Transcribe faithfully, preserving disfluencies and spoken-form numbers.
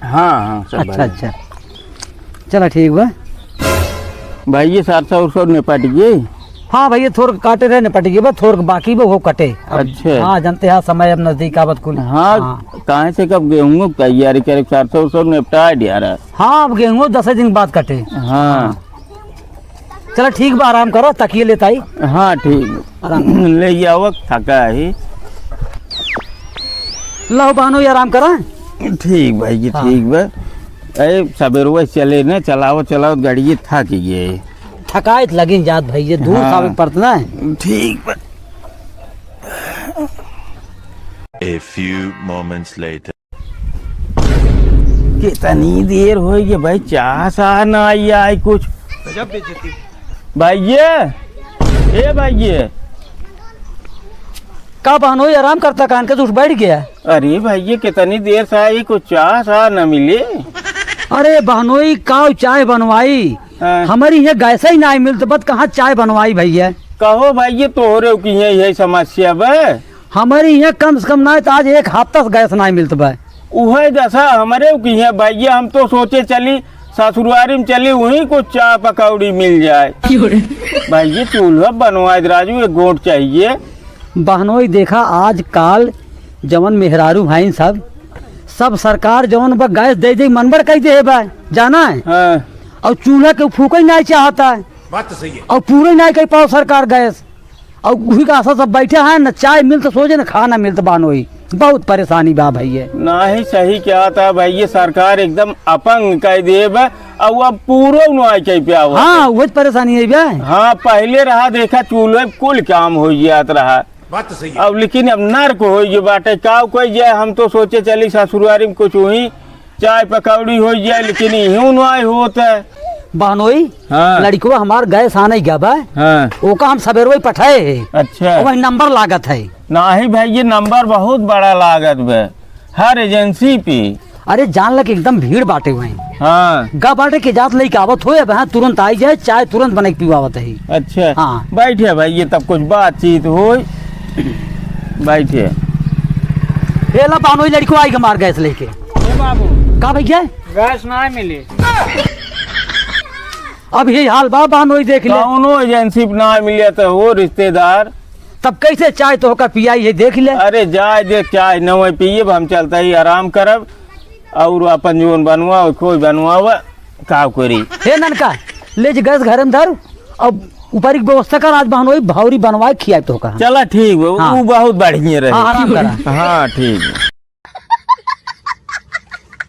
हाँ, हाँ, सब अच्छा, भरा। अच्छा। चला, ठीक बा। भाई, ये सरसों उरसों निपट गई? हाँ भैया, थोर काटे रहे, निपट गई बा, थोर बाकी बा, वो कटे। अब अच्छा। हाँ, जानते हैं, समय अब नजदीक आवत कुल। हाँ, हाँ। काहे से कब गेहूं की तैयारी करे, सरसों उरसों निपटा दिया रहा। हाँ, अब गेहूं दस दिन बाद कटे। हाँ। चला, ठीक बा, आराम करो, तकिए लेता ही। हाँ, ठीक। आराम। ले जाओ, थका ही। लो बहनोई, आराम करा। ठीक भाई जी, हाँ। ठीक बा। ए, सबेरवा चले न, चलाओ, चलाओ, गाड़िए थक गए। थकाइत लगिन जात भाई, ये दूर हाँ। सावे पड़त ना। ठीक बा। A few moments later. कितनी देर होइ गई भाई, चाह साह ना आई, आई कुछ। गजब बेइज्जती। भाई ये, ए भाई ये। का बहनोई, आराम करता कान के, तू उठ बैठ गया? अरे भाई ये, कितनी देर से आई, कुछ चाह साह ना मिले। अरे बहनोई, का चाय बनवाई? हाँ। हमरी यहाँ गैस ही नाहीं मिलत बा, त कहाँ चाय बनवाई भैया? कहो भाई ये, तोहरे की यहाँ यही समस्या बा। हमरी यहाँ कम से कम नाहीं त आज एक हफ्ता से गैस नाहीं मिलत बा। उहे दशा हमरे की है भैया, हम तो सोचे चली ससुरारी में चली, वहीं कुछ चाय पकौड़ी मिल जाए। क्यों रे? भैया चूल्हा बनवाए दे राजू, एक गोट चाहिए। बहनोई देखा, आजकाल जवन मेहरारू भाई सब, सब सरकार जवन बा गैस दे दे मनबड़ कह दे बा, जाना है? हाँ। और चूल्हा के फूके ही नाहीं चाहता है। बात तो सही है। और पूरे नाहीं कह पाओ सरकार गैस। और वही का आशा सब बैठे हैं, न चाय मिलत सोचे, न खाना मिलत बहनोई। बहुत परेशानी बा भैया। नाहीं, सही कहत है भैया, सरकार एकदम अपंग कह दिए बा। और अब पूरो नाहीं कह पावत। हाँ, वही परेशानी है बा। हाँ, पहले रहा देखा, चूल्हे पे कुल काम हो जात रहा। बात तो सही है। अब लेकिन अब नर्क हो गए बाटे, का कोई जाए, हम तो सोचे चली ससुरारी में कुछ वही चाय पकौड़ी हो जाए, लेकिन इहू नाहीं होत है। बहनोई, हाँ। लड़कवा हमार गैस आने गया बा। हाँ। ओका हम सबेरवे पठाए है। अच्छा। वही नंबर लागत है। नाहीं भाई, ये नंबर बहुत बड़ा लागत बा हर एजेंसी पे। अरे जान ला कि एकदम भीड़ बाटे हुए। हाँ। गा बाटे के जात लेके आवत होए, अब हाँ तुरंत आई जाए, चाय तुरंत बना के पिवावत है। अच्छा। हाँ। बैठे भाई, ये तब कुछ बातचीत होई। बैठे। ए ला बहनोई, लड़को आई हमार गैस लेके। ए बाबू। का भैया? गैस ना मिली। अब यही हाल बा बहनोई, देख ले। कौनो एजेंसी पे ना मिले तो हो रिश्तेदार। तब कैसे चाय तोहका पियाई है, देख ले। अरे जाए दे, चाय न वही पिए, हम चलता ही आराम करब। और अपन जीवन बनवा, कोई बनवावा, का करी। हे ननका, ले जी गैस घर में धर, अब ऊपरी के व्यवस्था कर, आज बहनोई भौरी बनवाए खियाए तोहका। चला ठीक बा, हाँ। ऊ बहुत बढ़िया रहे। हाँ, आराम करा। हाँ, ठीक बा।